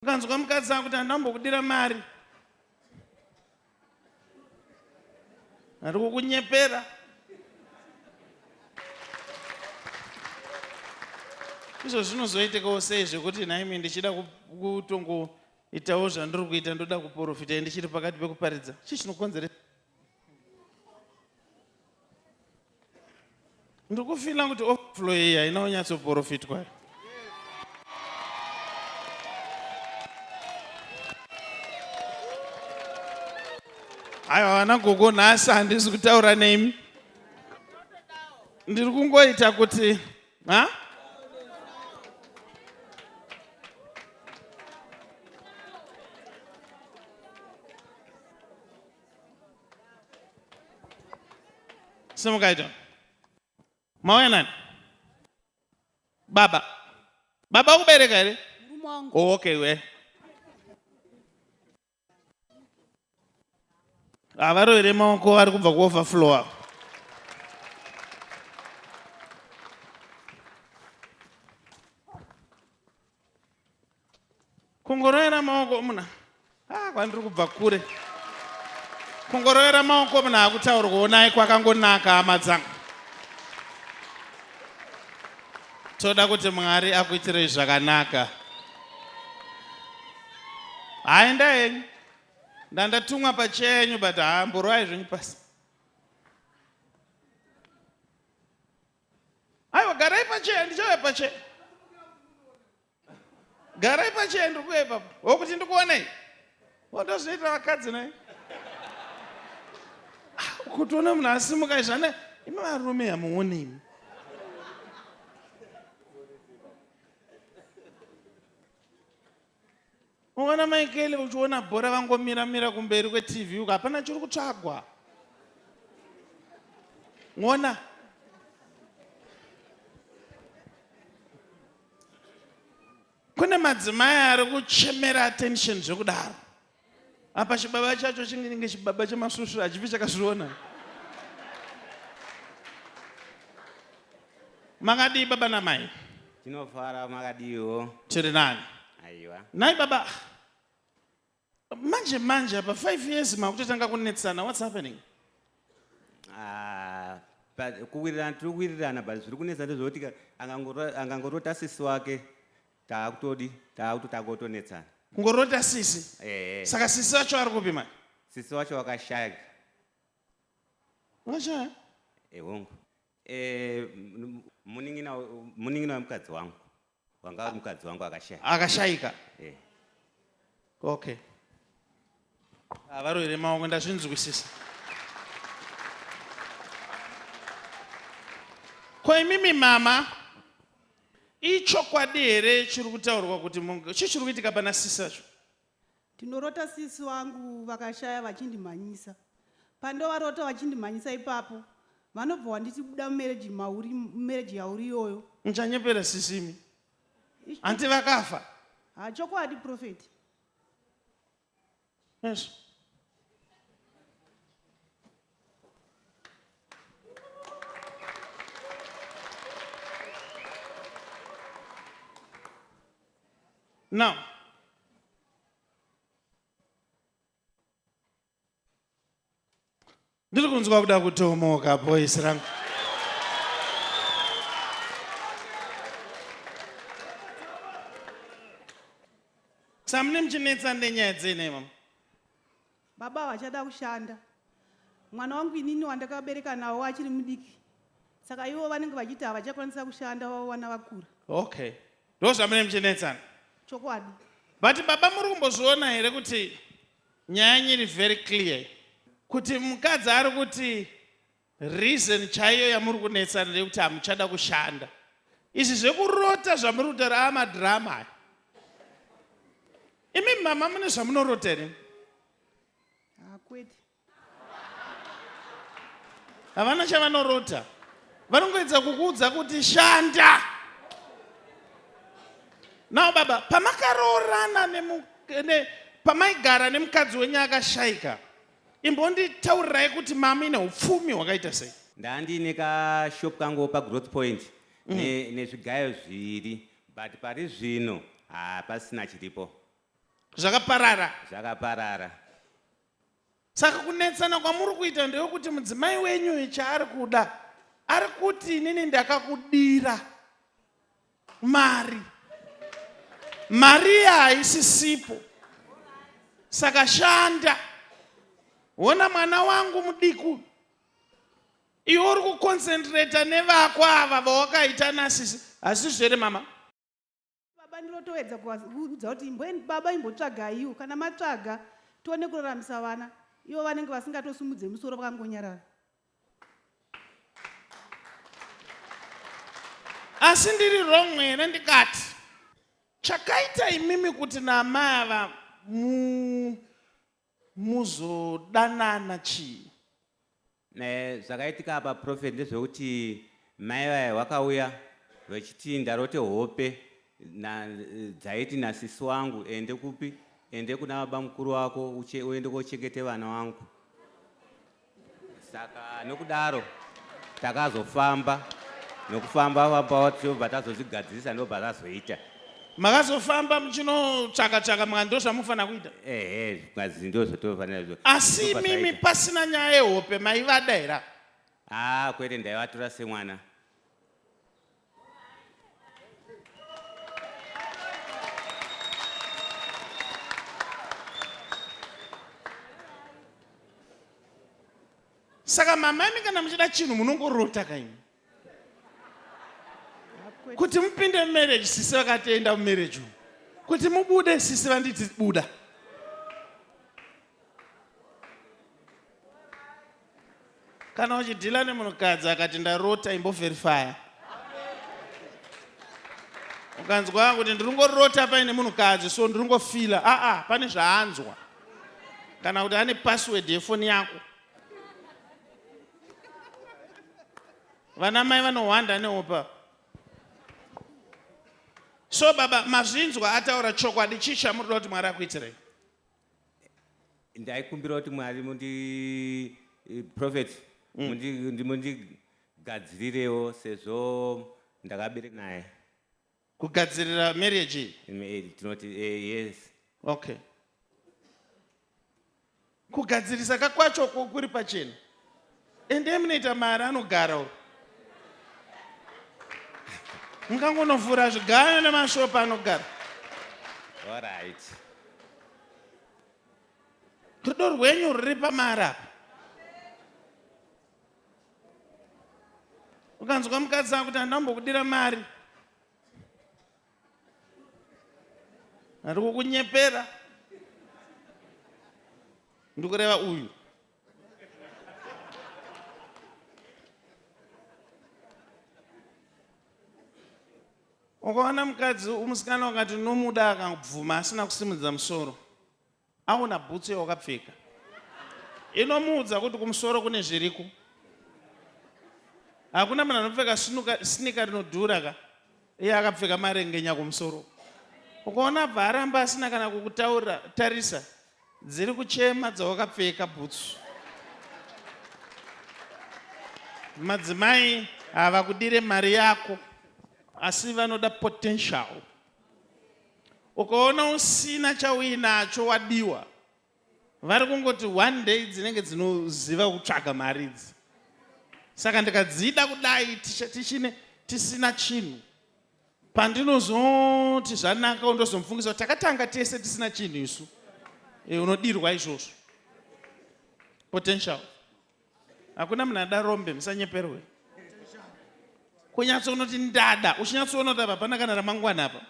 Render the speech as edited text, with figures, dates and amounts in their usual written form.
Ukanzwa mukadzi akuti handambokudira mari, ari kukunyepera. Izvo zvinozoitikawo sei zvekuti nhaimi ndichida kutongoitawo zvandiri kuita ndoda kuprofita ndichiri pakati pekuparidza? Chii chinokonzeresa? Ndiri kufila kuti overflow iyi haina kunyatsoprofitwa. Aiwa vana gogo nhasi handisi kutaura nemi. Ndiri kungoita kuti ha? Simukai John. Mauya nani? Baba. Baba kubereka here? Murume wangu. Oh, okay we. Havarovere maoko vari kubva kuoverflow ava. Kungorovera maoko muna ah, kwandiri kubva kure. Kungorovera maoko muna akutaurwa onai kwakangonaka hama dzangu. Toda kuti Mwari akuitirei zvakanaka. Haenda henyu. Ndandatumwa pachenyu but haa mborovai zvenyu pasi. Aiwa garai pacheya ndichauya pacheya. Garai pacheya ndiri kuuya ipapo. Wokuti ndikuonei. Wondozvinoita vakadzi nai. Ah, kuti one munhu asimuka izvi ane imi varume hamuone imi. Unoona mai Kelly uchiona bhora vangomira mira kumberi kweTV uko hapana chiri kutsvagwa. Ngona. Kune madzimai ari kuchemera attention zvekudaro. Apa chibaba chacho chinenge chibaba chemasvusvu hachifi chakazviona. Makadii baba namai? Tinofara makadiiwo. Tiri nani? Aiwa. Nhai baba. Manje manje apa 5 years makutotanga kunetsana what's happening? Ah, but kuwirirana tiri kuwirirana but zviri kunetsa ndezvekuti angangorota sisi wake Taakutodi taakutotanga kutonetsana. Kungorota sisi. Ehe. Saka sisi vacho vari kupi manje? Sisi wacho wakashaya. Wakashaya? Eh, hongu. Eh, munin'ina munin'ina wemukadzi wangu. Wanga uri mukadzi wangu akashaya. Akashayika. Eh. Okay. Havarohere maoko ndazvinzwisisa. Ko imimi mama Ichokwadi here chiri kutaurwa kuti chii chiri kuitika pana sisi vacho? Ndinorota sisi vangu vakashaya vachindimhanyisa. Pandovarota vachindimhanyisa ipapo vanobva wanditi buda mumereji mauri mumereji yauri iyoyo. Muchanyepera sisi imi. Hanti vakafa? Ha chokwadi prophet. Yes. Now, ndiri kunzwa kuda kutomoka boys rangu. Samune muchinetsa nenyaya dzei nei mama? Baba havachada kushanda. Mwana wangu inini wandakabereka nawo achiri mudiki. Saka ivo vanenge vachiti havachakwanisa kushanda vawana vakura. Okay. Ndozvamune muchinetsana. Chokwadi. But baba muri kumbozviona here kuti nyaya yenyu iri very clear kuti mukadzi ari kuti reason chaiyo yamuri kunetsana ndeyekuti hamuchada kushanda. Izvi zvekurota zvamuri kutaura aa madrama aya. Imi mama mune zvamunorota here? Ah, kwete. Havana chavanorota. Vanongoedza kukuudza kuti shanda. Now baba, pamakaroorana nemu, ne, pamaigara nemukadzi wenyu akashaika, imbonditaurirai kuti mami neupfumi hwakaita sei? Ndandiine kashop kangu pagrowth point mm. nezvigayo zviviri but pari zvino hapasina chiripo. Zvakaparara. Zvakaparara. Saka kunetsana kwamuri kuita ndeyekuti mudzimai wenyu uyu chaari kuda, ari kuti inini ndakakudira mari, mari iya haisisipo, saka shanda. Hona mwana wangu mudiku, iwe uri kuconcentrata nevako ava vawakaita nasisi, hazvizvo here mama? Baba ndinotoedza kuvaudza kuti imboen baba imbotsvagaiwo kana matsvaga tione kuraramisa vana ivo vanenge vasingatosumudze musoro vakangonyarara. Asi ndiri wrong here ndikati chakaita imimi kuti naamai ava mu muzodanana chii? Zvakaitika apa prophet ndezvekuti mai vaya vakauya vachiti ndarote hope na, dzaiti nasisi wangu ende kupi ende kuna baba mukuru wako uche, uende kochengete vana wangu Saka nokudaro takazofamba nokufamba famba tobva tazozvigadzirisa ndobva tazoita. Makazofamba muchinotsvaka tsvaka mukati ndozvamufanira kuita. Ehe zvikanzi ndozvotofanira izvo. Asi Ndobva imimi zvaita. pasina nyaya yehope maivada here? Ah kwete ndaivatora semwana. Saka mama imi kana muchida chinhu munongorota kaimi kuti mupinde mumarriage sisi vakati enda mumarriage umu kuti mubude sisi vanditi buda. Kana uchidhila nemunhukadzi akati ndarota imboverifya. Ukanzwa kuti ndiri ngorota paine munhukadzi so ndiri ngofila aa pane zvaanzwa kana kuti ane password yefoni yako. Vana mai vanohwanda nehopa. So baba mazvinzwa ataura chokwadi chii chamuri kuda kuti Mwari akuitirei? Ndaikumbira kuti Mwari mundi eh, prophet mundigadzirirewo sezvo ndakabereka naye. Kugadzirira marriage iyi? Tinoti yes. Okay. Kugadzirisa kakwacho kuri pachena. Ende munoita mari anogara uko. Mukangonovhura zvigayo nemashopu anogara. All right. Rudo rwenyu ruri pamari apa. Ukanzwa mukadzi akuti handambokudira mari, ari kukunyepera. Ndikureva uyu. Ukaona mukadzi umusikana ukati unomuda akabvuma asina kusimudza musoro, aona bhutsu yawakapfeka inomuudza kuti kumusoro kune zviriko. Hakuna munhu anopfeka sneaker rinodhura ka iye akapfeka marengenya kumusoro. Ukaona abva aramba asina kana kukutaurira, tarisa dziri kuchema dzawakapfeka bhutsu. Madzimai havakudire mari yako asi vanoda potential. Ukaona usina chauinacho wadiwa, vari kungoti one day dzinenge dzinoziva kutsvaga mari idzi. Saka ndikadzida kudai tichine tisina chinhu, pandinozoti zvanaka ndozomufungisa kuti takatanga tese tisina chinhu isu. Unodirwa izvozvo. Potential. Hakuna munhu ada rombe, musanyeperwe. Kunyatsoona kuti ndada, uchinyatsoona kuti apa hapana kana ramangwana apa.